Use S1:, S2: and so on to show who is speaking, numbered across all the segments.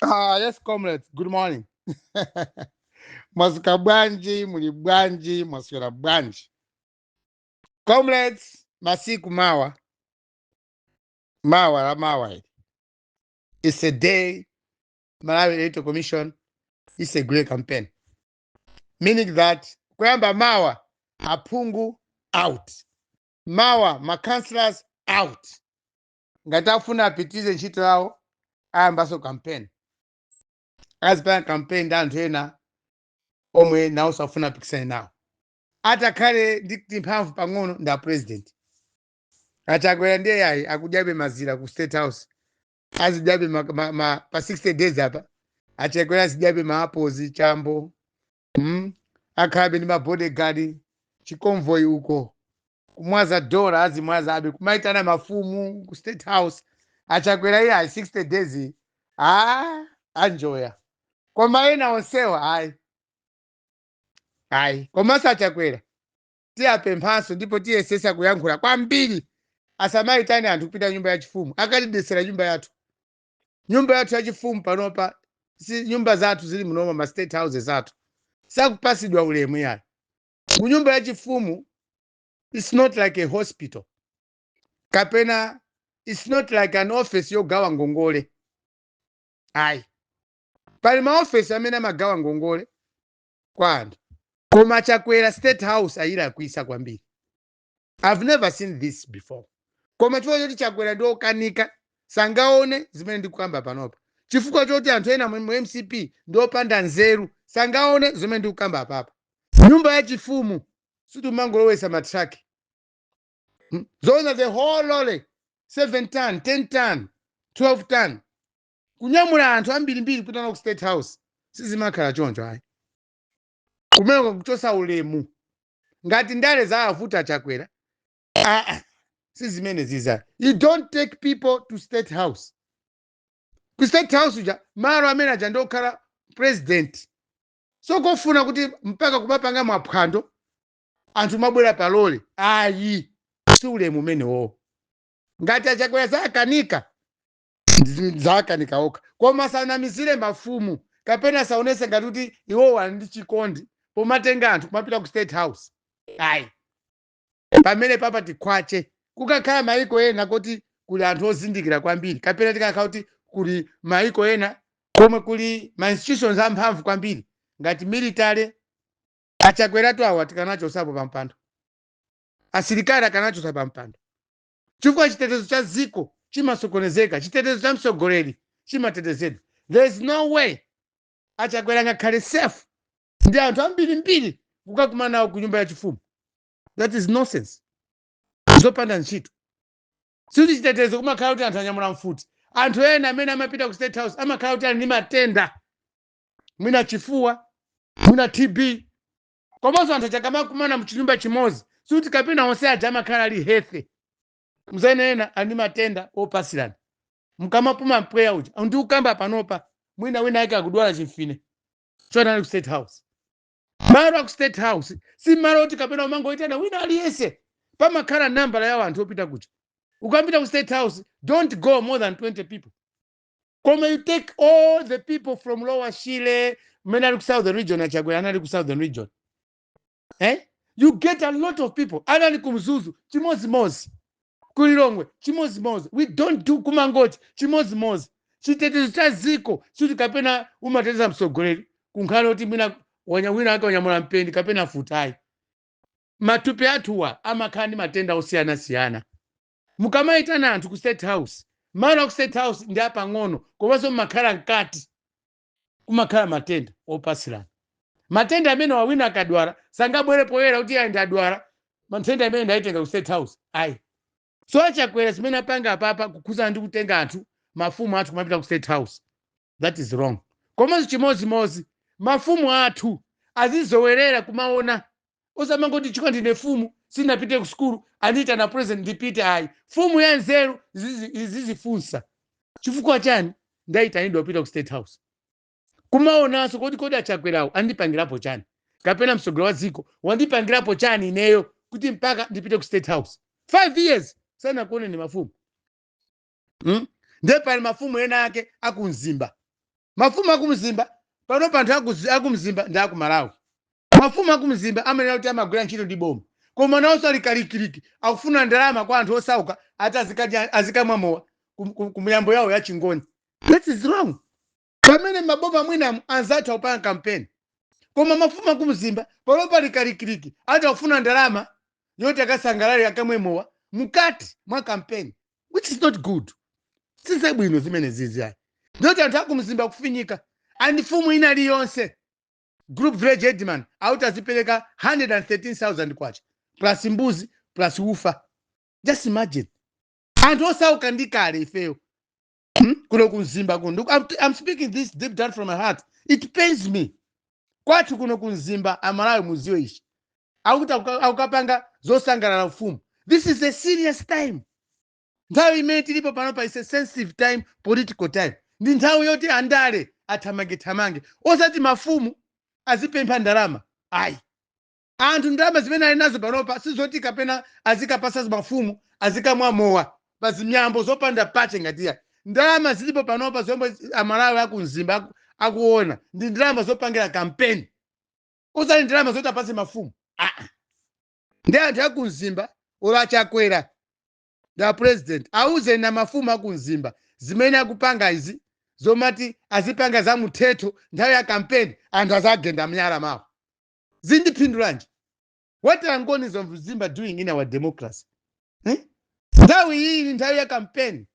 S1: Ah, yes, comrades. Good morning. Mwasuka bwanji, muli bwanji, mwaswera bwanji. Comrades, masiku mawa, mawa la mawa ili. It's a day, Malawi Electoral Commission, it's a great campaign. Meaning that kuyamba mawa, aphungu out. Mawa, ma councillors out. Ngati afuna apitize ntchito yawo, ayambaso campaign. Azipanga campaign ndi anthu ena omwe nawo safuna apikisane nawo. Atakhale ndi mphamvu pang'ono ndi a president. Achakwera ndiye yayi, akudyabe mazira ku State House, azidyabe pa 60 days apa Achakwera azidyabe ma apples, chambo, Akhalabe ndi ma bodyguard, chi convoy uko, kumwaza dola, azimwaza abe, kumaitana mafumu ku State House. Achakwera iye ayi, 60 days iyi, ah, anjoya. Koma ena onsewa ayi, ayi. Komanso Achakwera tiyapemphanso ndipo tiyesesa kuyankhula kwambiri, asamayitane anthu kupita nyumba yachifumu. Akatidesera nyumba yathu, nyumba yathu yachifumu. Panopa si nyumba zathu zili munoma, ma state houses athu sakupasidwa ulemu yayo. Ku nyumba yachifumu, it's not like a hospital kapena it's not like an office yogawa ngongole, ayi. Pali maofesi amene amagawa ngongole kwa anthu, koma Chakwera State House ayilakwisa kwambiri. I've never seen this before. Koma chifukwa choti Chakwera ndi okanika, sangaone zimene ndikukamba panopa. Chifukwa choti anthu ena mu MCP ndi opanda nzeru, sangaone zimene ndikukamba apapa. Nyumba yachifumu sitimangolowesa matraki. Zoona, the whole lorry, 7 ton, 10 ton, 12 ton, kunyamula anthu ambirimbiri kupita nawo ku State House, sizimakhala choncho ayi. Kumeneko kuchosa ulemu. Ngati ndale zawavuta Chakwera, aa, si zimene ziza. You don't take people to State House. Ku State House uja, malo amene aja ndokhala president, so kofuna kuti mpaka kumapanga maphwando, anthu mabwera palole, ayi, si ulemu umenewo. Ngati Achakwera zakanika, zakanika okha, koma sanamizire mafumu kapena saonese ngati kuti iwowo ali ndi chikondi pomatenga anthu kumapita ku State House, ayi. Pamene papa tikhwache, kukakhala maiko ena kuti kuli anthu ozindikira kwambiri, kapena tikakhala kuti kuli maiko ena komwe kuli ma institutions amphamvu kwambiri ngati military, Achakweratu awa tikanachosapo pampando, asilikali akanachosa pampando, chifukwa chitetezo cha ziko chimasokonezeka, chitetezo cha mtsogoleri chimatetezedwa. There is no way Achakwera ngakhale safe ndi anthu ambirimbiri kukakumana nawo ku nyumba yachifumu. That is nonsense, zopanda ntchito. Sikuti chitetezo kumakhala kuti anthu anyamula mfuti. Anthu ena amene amapita ku State House amakhala kuti ali ndi matenda, mwina chifuwa, mwina TB. Komanso anthu achakamakumana mchinyumba chimodzi, sikuti kapena onse aja amakhala ali healthy. Mzene ena ali ndi matenda opasirana, mkamapuma mpweya uja ndi ukamba panopa, mwina wina ake akudwala chimfine chona ali ku State House. Malo aku State House si malo oti kapena umangoitana wina aliyense. Pamakhala nambala ya anthu opita kuja. Ukapita ku State House, don't go more than 20 people. Koma you take all the people from Lower Shire, mmene ali ku Southern Region, Achakwera anali ku Southern Region, eh? You get a lot of people. Anali ku Mzuzu chimozimozi, Kulilongwe chimozimozi. We don't do Kumangoti chimozimozi. Chitetezo cha ziko sikuti kapena umateteza mtsogoleri kunkhale kuti mwina wina ake wanyamula mpeni kapena futayi. Matupi athuwa amakhala ndi matenda osiyanasiyana. Mukamayitana anthu ku State House, malo aku State House ndi apang'ono, komanso mmakhala mkati, kumakhala matenda opasirana. Matenda amene wawina akadwala sangabwere poyera kuti ayi, ndadwala matenda amene ndayitenga ku State House, ayi. So Achakwera zimene apanga apapa kukhuzana ndi kutenga anthu, mafumu athu kumapita ku State House, that is wrong. Komanso chimozimozi mafumu athu azizowerera kumaona, osamangoti chifukwa ndine fumu, sindinapite ku sukulu, andiyitana president ndipite, ayi. Fumu ya nzeru izizifunsa chifukwa chani ndayitanidwa kupita ku State House, kumaonanso kodi Achakwerawo andipangirapo chani, kapena mtsogoleri wa dziko wandipangirapo chani ineyo kuti mpaka ndipite ku State House? 5 years sanakuone ni mafumu, Ndiye pali mafumu ena ake akumzimba. Mafumu akumzimba panopa, anthu akumzimba ndi akumalawi. Mafumu akumzimba amanena kuti amagwira ntchito ndi boma, koma nawonso ali kalikiliki, akufuna ndalama kwa anthu osauka ati azikadya, azikamwa mowa kumiyambo yawo ya chingoni. That is wrong. Pamene maboma mwinamu anzathu akupanga kampeni, koma mafumu akumzimba panopa ali kalikiliki, ati akufuna ndalama yoti akasangalale, akamwe mowa mukati mwa kampeni, which is not good. Sizabwino zimene zizi ayi. Ndoti anthu akumzimba kufinyika. And mfumu ina iliyonse, group village headman, auti azipereka 113,000 kwacha plus mbuzi plus ufa. Just imagine, anthu osauka ndi kale ifeyo, Kuno kumzimba kuno, I'm speaking this deep down from my heart. It pains me. Kwathu kuno kumzimba, Amalawi muziwe ichi, akuti akukapanga zosangalala mfumu. This is a serious time. Nthawi imene tilipo panopa is a sensitive time, political time. Ndi nthawi yoti andale athamange-thamange, osati mafumu azipempha ndalama ayi. Anthu ndalama zimene ali nazo panopa sizoti kapena azikapasa mafumu azikamwa mowa pa zimyambo zopanda pache ngatiya. Ndalama zilipo panopa zomwe Amalawi akumzimba akuona ndi ndalama zopangira kampeni, osati ndalama zoti apase mafumu. Ah, ndi anthu akumzimba olo Achakwera the president auze na mafumu akumzimba zimene akupanga izi, zomati azipanga za muthetho nthawi ya kampeni, anthu azagenda mnyala mawo. Zindiphindulanji? What are Ngonis of Mzimba doing in our democracy, eh? Nthawi iyi ni nthawi ya kampeni.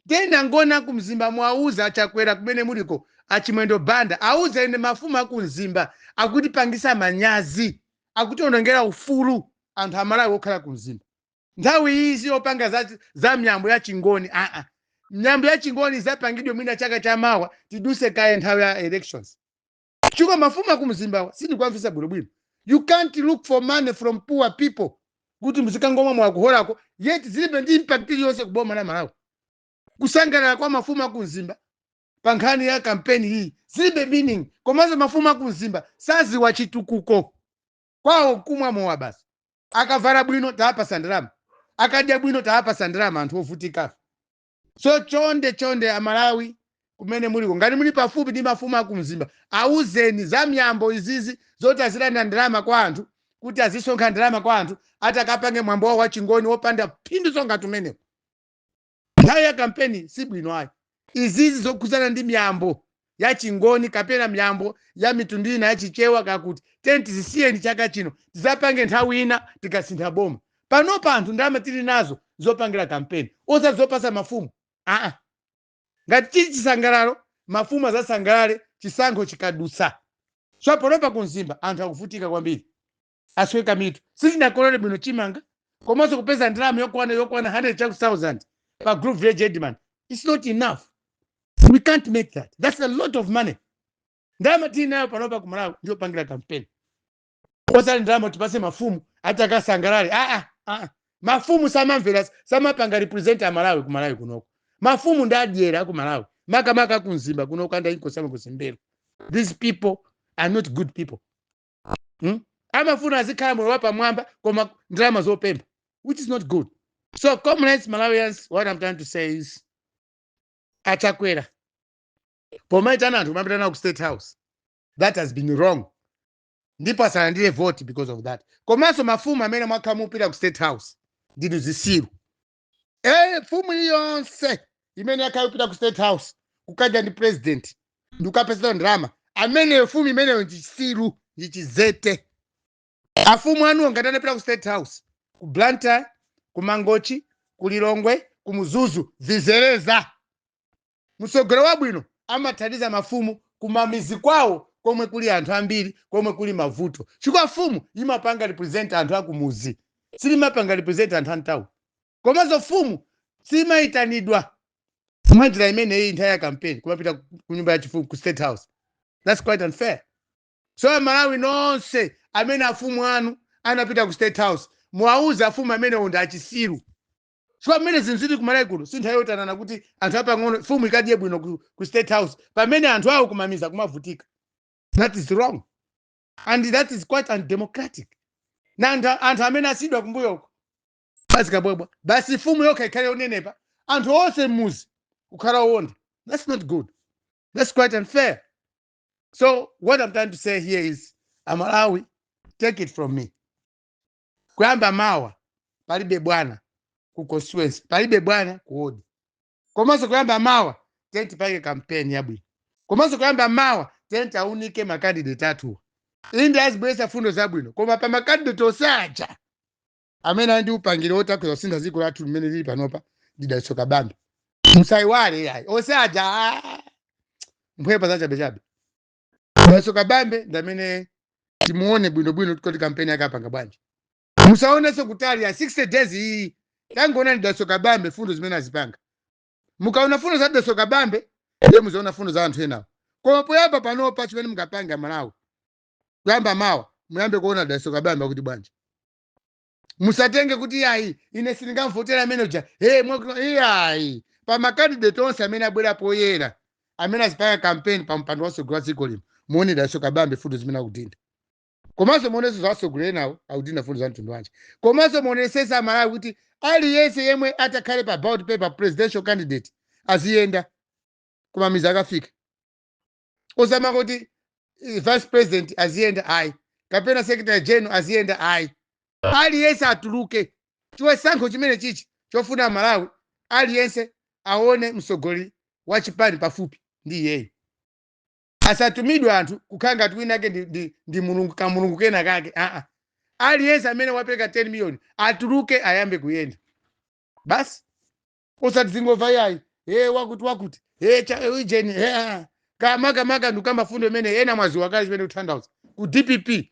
S1: Tena Ngoni akumzimba mwauza Achakwera kumene muliko, Achimwendo Banda, auze ene mafumu akumzimba akutipangisa manyazi, akutionongera ufulu anthu Amalawi okhala kumzimba. Nthawi iyi siyopanga za miyambo ya chingoni. Aa, miyambo ya chingoni zapangidwe mwina chaka chamawa, tiduse kaye nthawi ya elections. Chifukwa mafumu akumzimbawa sindikwamvisa bwinobwino. You can't look for money from poor people kuti muzikangomwa mwakuholako, yet zilibe ndi impact iliyonse kuboma la Malawi. Kusangalala kwa mafumu akumzimba pa nkhani ya kampeni iyi zilibe meaning. Komanso mafumu akumzimba saziwa chitukuko, kwawo kumwa mowa basi. Akavala bwino taapasa ndalama, akadya bwino taapasa ndalama, anthu ovutika. So chonde chonde, Amalawi kumene muliko, ngati muli pafupi ndi mafumu akumzimba, auzeni za miyambo izizi zoti azilanda ndalama kwa anthu, kuti azisonkha ndalama kwa anthu ati akapange mwambo wawo wachingoni wopanda phindu zongati umenewo nthawi ya kampeni si bwino ayi. Izizi zokhuzana ndi miyambo ya chingoni kapena miyambo ya mitundu ina yachichewa kakuti teni, tizisiyeni chaka chino, tizapange nthawi ina tikasintha boma. Panopa anthu ndalama tili nazo zopangira kampeni, osati zopasa mafumu. Aa, ngati chili chisangalalo, mafumu azasangalale chisankho chikadutsa. So panopa kumzimba anthu akuvutika kwambiri, asweka mitu, sitinakolole bwino chimanga. Komanso kupeza ndalama yokwana 100,000 pa group village headman, it's not enough. We can't make that. That's a lot of money. Ndalama tili nayo panopa kumalawi ndiyopangira campaign, osati ndalama tipase mafumu ati akasangalale. Aa, aa, mafumu samamvera, samapanga represent Amalawi kumalawi kunoko. Mafumu ndi adyera ku Malawi, makamaka kumzimba kunoko anda inkosama kuzimbero. These people are not good people, Amafuna azikhala moyo wapamwamba koma ndalama zopempha, which is not good. So comrades, Malawians, what I'm trying to say is, Achakwera pomaitana anthu kumapita nawo ku State House, that has been wrong, ndipo asalandire vote because of that. Komanso mafumu amene mwakhala mupita ku State House, ndinu zisilu. Mfumu iliyonse imene yakhala kupita ku State House kukadya ndi president ndikukapeza ndalama, ameneyo mfumu imeneyo ndi chisilu, ndi chizete. Afumu anuwo ngati anapita ku State House ku Blantyre, ku Mangochi, ku Lilongwe, ku Mzuzu, vizereza. Msogolo wabwino amathandiza mafumu kumamizi kwawo komwe kuli anthu ambiri, komwe kuli mavuto, chifukwa fumu imapanga represent anthu akumuzi, silimapanga represent anthu antawu. Komanso fumu simayitanidwa mwanjira imeneyi nthawi ya campaign kumapita ku nyumba yachifumu ku State House. That's quite unfair. So Amalawi nonse amene afumu anu anapita ku State House, muwauze afumu amenewo ndi achisiru, chifukwa mmene zinthu zili kumalawi kuno si nthawi yotanana kuti anthu apang'ono fumu ikadye bwino ku State House pamene anthu awo kumamiza kumavutika. That is wrong and that is quite undemocratic. Na anthu amene asidwa kumbuyoko azikabwebwa basi, fumu yokha ikhale yonenepa, anthu onse mmuzi kukhala owonda. That's not good. That's quite unfair. So what I'm trying to say here is, Amalawi, take it from me, kuyamba mawa palibe bwana ku constituency, palibe bwana ku ward. Komanso kuyamba mawa tiyeni tipange campaign yabwino. Komanso kuyamba mawa tiyeni tiaunike ma candidate athuwa. Inde, azibweretsa fundo zabwino, koma pa ma candidate onse aja, amene ali ndi upangiri woti akhoza kusintha dziko lathu limene lili panopa ndi Dalitso Kabambe. Musayiwale yayi, onse aja, ah, mphepo zachabechabe. Dalitso Kabambe ndi amene timuone bwinobwino kuti kampeni yake apanga bwanji. Musaonenso kutali ya 60 days iyi, tangoona ni Dalitso Kabambe, fundo zimene azipanga. Mukaona fundo za Dalitso Kabambe, ndiye muzaona fundo za anthu enawo. Koma poyamba panopa, chimene mungapanga Malawi, kuyamba mawa muyambe kuona Dalitso Kabambe akuti bwanji. Musatenge kuti yayi, ine sindingamvotera amene uja. Hey, iyayi, pa ma candidate onse amene abwera poyera, amene azipanga campaign pa mpando wasogolo wa dziko lino, muone Dalitso Kabambe, fundo zimene akudinda. Komanso muonenso za asogolera enawo akudinda fundo za mtundu wanji. Komanso muonesesa Amalawi kuti aliyense yemwe atakhale pa ballot paper, presidential candidate, aziyenda kumamizi akafika. Osama kuti vice president aziyenda, ayi, kapena secretary general aziyenda, ayi. Aliyense atuluke. Chiwesankho chimene chichi chofuna Malawi aliyense aone mtsogoleri wa chipani pafupi ndi iyeyo. Asatumidwe anthu kukhala ngati wina ake ndi mulungu, kamulungu kena kake. Aa, aliyense amene wapereka 10 million atuluke, ayambe kuyenda basi. Usati zingova yayi, he, wakuti wakuti, he, cha ujeni, he, ah. Kamakamaka ndikamba fundo imene ena mwaziwa kale chimene kutanthauza ku DPP.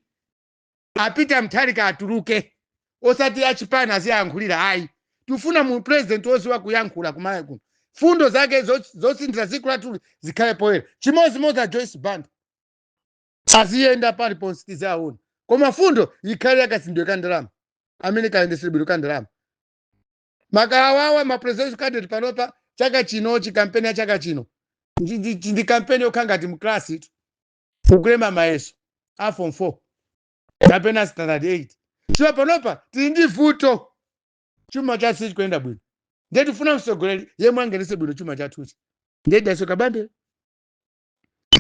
S1: A Peter Mutharika atuluke, osati achipani aziyankhulira, ayi. Tifuna mu president woziwa kuyankhula kumalawi kuno, fundo zake zosinthira dziko lathu zikhale poyera. Chimodzimodzi a Joyce Banda, aziyenda paliponse tizaona, koma fundo ikhale yakasindwe ka ndalama, amene kayendesere bwino ka ndalama. Makawawa ma presidential candidate panopa, chaka chinochi, kampeni ya chaka chino ndi kampeni yokhala ngati mklasi tu ukulemba mayeso a form 4 kapena standard 8. Chifukwa panopa tili ndi vuto, chuma chathu sichikuyenda bwino. Ndiye tifuna mtsogoleri yemwe angenese bwino chuma chathuchi, ndiye Dalitso Kabambe.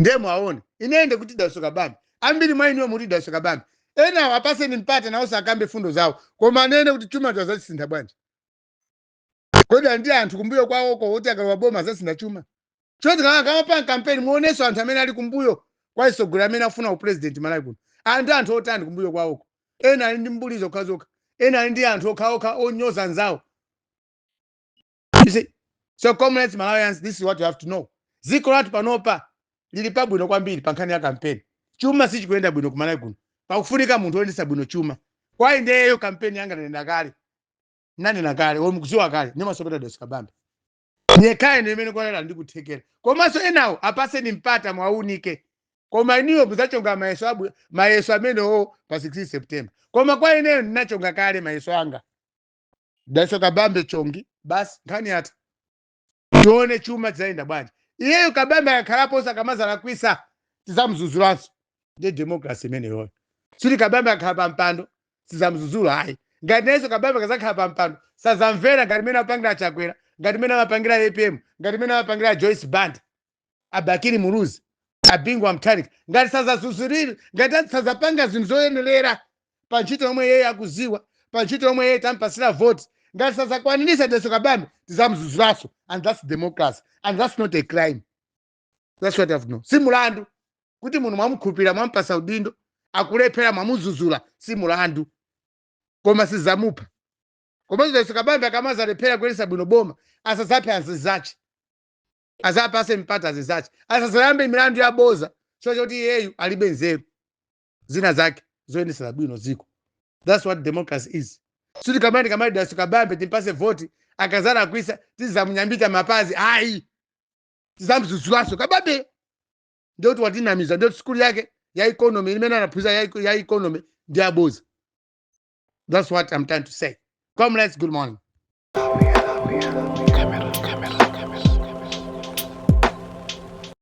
S1: Ndiye mwaone, inende kuti Dalitso Kabambe, ambiri mwa inuyo muti Dalitso Kabambe. Enawo apaseni mpata nawonso akambe fundo zawo, koma anene kuti chuma chazachisintha bwanji. Kodi ndi anthu kumbuyo kwawoko kuti akalowa boma azasintha chuma choti kamapanga kampeni? Muonenso anthu amene ali kumbuyo kwa atsogoleri amene afuna u president Malawi kuno, anthu otani kumbuyo kwawoko? Ena ali ndi mbuli zokhazokha, ena ali ndi anthu okhaokha onyoza anzawo, you see. So comrades, Malawians, this is what you have to know. Dziko lathu panopa lili pabwino kwambiri pa nkhani ya kampeni. Chuma sichikuyenda bwino kumalawi kuno, pakufunika munthu oyendetsa bwino chuma. Kwa ineyo, kampeni yanga nanena kale, nanena kale, omwe mukudziwa kale, ndimasopera Dalitso Kabambe nyekhayi ndi imene kwalera ndikuthekera. Komanso enawo apaseni mpata mwaunike, koma iniyo mudzachonga mayeso abu mayeso amenewo pa 16 September. Koma kwa ineyo ndinachonga kale mayeso anga, Dalitso Kabambe chongi basi, nkhani yatha. Tione chuma chizayenda bwanji. Iyeyo Kabambe akakhalapo, sakamazalakwisa, tizamzuzulanso. Ndi democracy imeneyoyo. Siti Kabambe akakhala pa mpando sizamzuzula, ayi. Ngati nayenso Kabambe kazakhala pa mpando sazamvera ngati mene amapangira Chakwera, ngati mene amapangira APM, ngati mene amapangira Joyce Banda, a Bakili Muluzi, a Bingu wa Mutharika, ngati sazazuzulira, ngati sazapanga zinthu zoyenerera pa ntchito yomwe yeye akuziwa, pa ntchito yomwe yeye tampasira voti, ngati sazakwanirisa Dalitso Kabambe, tizamzuzulanso. And that's democracy, and that's not a crime. That's what I have to know. Si mulandu kuti munthu mwamukhulupirira, mwampasa udindo, akulephera, mwamuzuzula, si mulandu, koma sizamupha. Komanso Dalitso Kabambe akamazalephera kuyendetsa bwino boma, asazaphe anzizache, azapase mpata azizache, asazayambe milandu yaboza chochoti iyeyu alibe nzeru zina zake zoyendetsera bwino ziko. That's what democracy is. Suti kamani kamani Dalitso Kabambe timpase voti, akazalakwisa tizamunyambita mapazi, ayi, tizamzuzulanso Kabambe. Ndiyoti watinamiza, ndiyoti skulu yake ya economy imene anaphunzira ya economy ndi aboza. That's what I'm trying to say. Comrades, good morning.